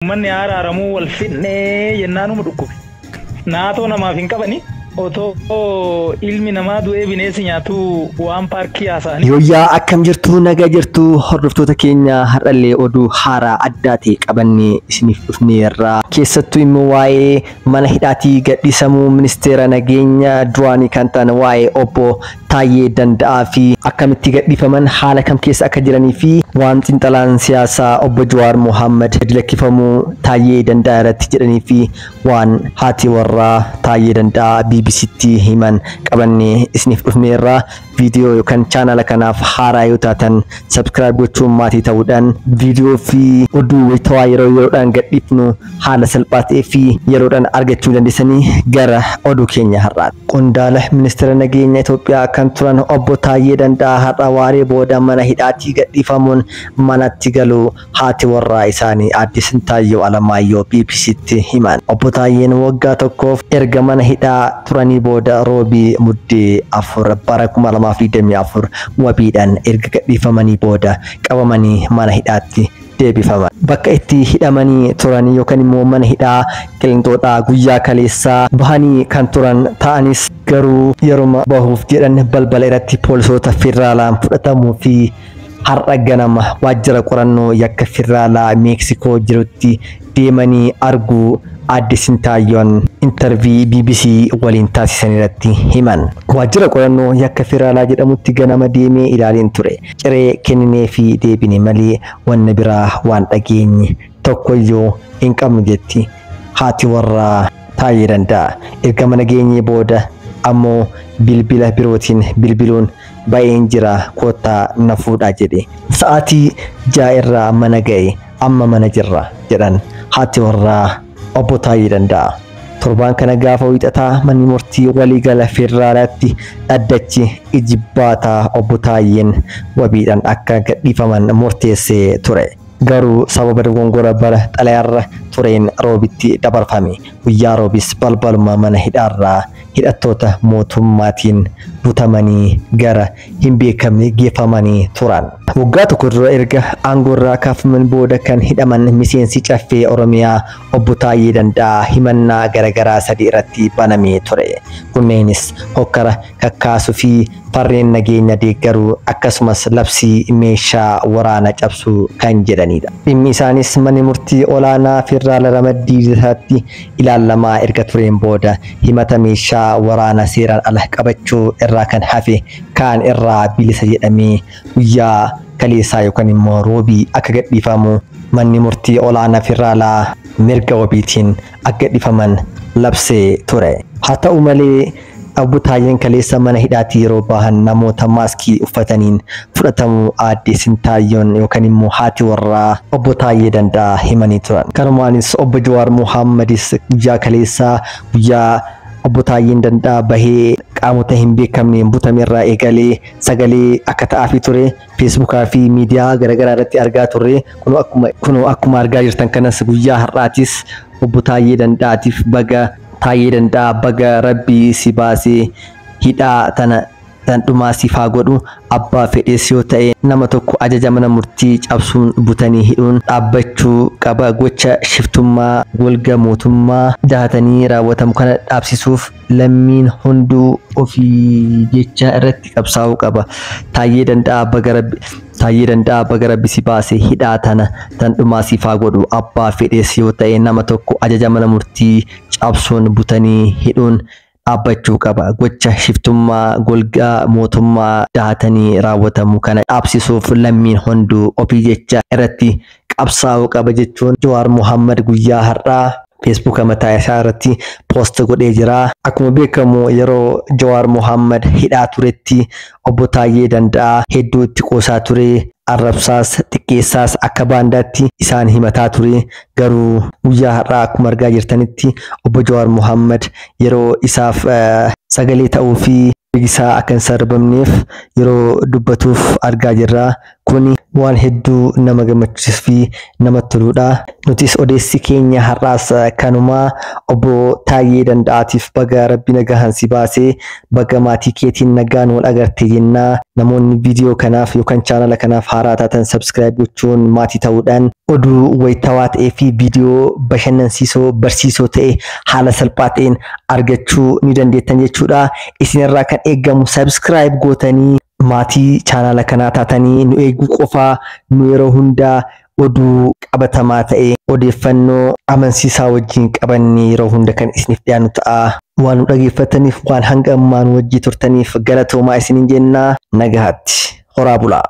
Uummanni araaramuu wal fidnee jennaanuma dhukkube. Naatoo namaaf hin qabani. Otoo ilmi namaa du'ee bineensi nyaatu waan paarkii haasa'anii. Yooyyaa, akkam jirtu? Nagaa jirtu? Hordoftoota keenya, har'allee oduu haaraa addaa ta'e qabannee isiniif dhufneerra. Keessattuu immoo waa'ee mana hidhaatii gadhiisamuu ministeera nageenya duraanii kan ta'an waa'ee obbo Taayyee Danda'aa fi akkamitti gadhiifaman, haala kam keessa akka jiranii fi waan xiinxalaan siyaasaa obbo Jawaar Mohaammed gadi lakkifamuu Taayyee Danda'aa irratti jedhanii fi waan haati warraa Taayyee Danda'aa BBCtti himan qabannee isiniif dhufneerra. Viidiyoo yookaan chaanala kanaaf haaraa yoo taatan, subscribe gochuun maatii ta'uudhaan viidiyoo fi oduu wayitawaa yeroo yeroodhaan gadhiifnu haala salphaa ta'ee fi yeroodhaan argachuu dandeessanii. Gara oduu keenya har'aati. Qondaala ministeera nageenya Itoophiyaa kan turan obbo Taayyee Danda'aa har'a waaree booda mana hidhaatii gadhiifamuun manatti galuu haati warraa isaanii aadde Sintaayyoo Alamaayyoo BBCtti himan. Obbo Taayyeen waggaa tokkoof erga mana hidhaa turanii booda roobii Muddee 4 bara 2024 wabiidhaan erga gadhiifamanii booda qabamanii mana hidhaatti deebifaman. Bakka itti hidhamanii turan yookaan immoo mana hidhaa Qilinxoodhaa guyyaa kaleessaa bahanii kan turan ta'anis, garuu yeruma bahuuf jedhan balbala irratti poolisoota federaalaan fudhatamuu fi har'a ganama waajjira qorannoo yakka federaalaa Meeksikoo jirutti deemanii arguu aadde Sintaayyoon interview BBC waliin taasisan irratti himan. Waajjira qorannoo yakka federaalaa jedhamutti ganama deemee ilaaleen ture. Ciree kenninee fi deebine malee wanna biraa waan dhageenye tokkoyyuu hin qabnu, jetti haati warraa Taayyee Danda'a. Erga mana geenyee booda ammoo bilbila birootiin bilbiluun "Ba'een jira, koottaa na fuudhaa" jedhe. Sa'aatii 6 irraa mana ga'e, amma mana jirra, jedhan haati warraa obbo Taayyee Danda'a. Torbaan kana gaafa Wiixataa manni murtii waliigala federaalaatti dhaddachi ijibbaataa obbo Taayyeen wabiidhaan akka gadhiifaman murteessee ture. Garuu sababa dogongora bara xalayaarra tureen roobitti dabarfame. Guyyaa roobis balbaluma mana hidhaarraa hidhattoota mootummaatiin butamanii gara hin beekamne geeffamanii turan. Waggaa tokko dura erga aangoorraa kaafaman booda kan hidhaman miseensi Caffee Oromiyaa obbo Taayyee Danda'aa himannaa garaagaraa sadi irratti banamee ture. Kunneenis hokkara kakkaasuu fi farreen nageenya deeggaruu, akkasumas labsii meeshaa waraana cabsuu kan jedhanidha. Dhimmi isaanis manni murtii olaanaa federaala ramaddii isaatti ilaalamaa erga tureen booda himata meeshaa waraana seeraan ala qabachuu irraa kan hafe kaan irraa bilisa jedhamee guyyaa kaleessaa yookaan immoo roobii akka gadhiifamu manni murtii olaanaa federaalaa mirga wabiitiin akka gadhiifaman labsee ture. Haa ta'u malee, obbo Taayyeen kaleessa mana hidhaatii yeroo bahan namoota maaskii uffataniin fudhatamuu aadde Sintaayyoon yookaan immoo haati warraa obbo Taayyee Danda'aa himanii turan. Kanumaanis obbo Jawaar Muhammadis guyyaa kaleessaa, guyyaa obbo Taayyeen Danda'aa bahee qaamota hin beekamneen butame irraa eegalee sagalee akka ta'aafii ture Feesbuukaa fi miidiyaa garaagaraa irratti argaa turre. Kunoo akkuma argaa jirtan kanas guyyaa har'aatis obbo Taayyee Danda'aatiif "Baga Taayyee Danda'aa, baga Rabbii si baasee, hidhaa tana tan dhumaa siif haa godhu. Abbaa fedhees yoo ta'e nama tokko ajaja mana murtii cabsuun butanii hidhuun dhaabbachuu qaba. Gocha shiftummaa golga mootummaa dahatanii raawwatamu kana dhaabsisuuf lammiin hunduu ofii jecha irratti qabsaa'uu qaba. Taayyee Danda'aa, baga Rabbi, Taayyee Danda'aa, baga Rabbi si baase, hidhaa tana tan dhumaa siif haa godhu. Abbaa fedhees yoo ta'e nama tokko ajaja mana murtii cabsuun butanii hidhuun dhaabbachuu qaba. Gocha shiftummaa golgaa mootummaa dahatanii raawwatamu kana dhaabsisuuf lammiin hunduu ofii jecha irratti qabsaa'uu qaba" jechuun Jawaar Muhammad guyyaa har'aa Feesbuuka mataa isaa irratti post godhee jira. Akkuma beekamu, yeroo Jawaar Muhammad hidhaa turetti obbo Taayyee Danda'aa hedduu itti qoosaa ture. Arrabsaas xiqqeessaas akka baandaatti isaan himataa ture. Garuu guyyaa har'aa akkuma argaa jirtanitti obbo Jawaar Muhammad yeroo isaaf sagalee ta'uu fi isaa akka hin sarbamneef yeroo dubbatuuf argaa jirra. Kuni Waan hedduu nama gammachiisuu fi namatti toludha. Nutis odeessi keenya har'aas kanumaa. Obbo Taayyee Danda'aatiif baga Rabbi nagahaan si baasee, baga maatii keetiin nagaan wal agarte jennaa. Namoonni viidiyoo kanaaf yookaan chaanala kanaaf haaraa taatan subscribe gochuun maatii ta'uudhaan oduu wayitawaa ta'ee fi viidiyoo bashannansiisoo barsiisoo ta'e haala salphaa ta'een argachuu ni dandeettan jechuudha. Isinirraa kan eegamu subscribe gootanii maatii chaanala kanaa taatanii nu eeguu qofaa. Nu yeroo hundaa oduu qabatamaa ta'e odeeffannoo amansiisaa wajjin qabannee yeroo hunda kan isiniif dhiyaannu ta'a. Waan nu dhageeffataniif, waan hanga ammaa nu wajjii turtaniif galatoomaa isiniin jennaa, nagahaatti horaa bulaa.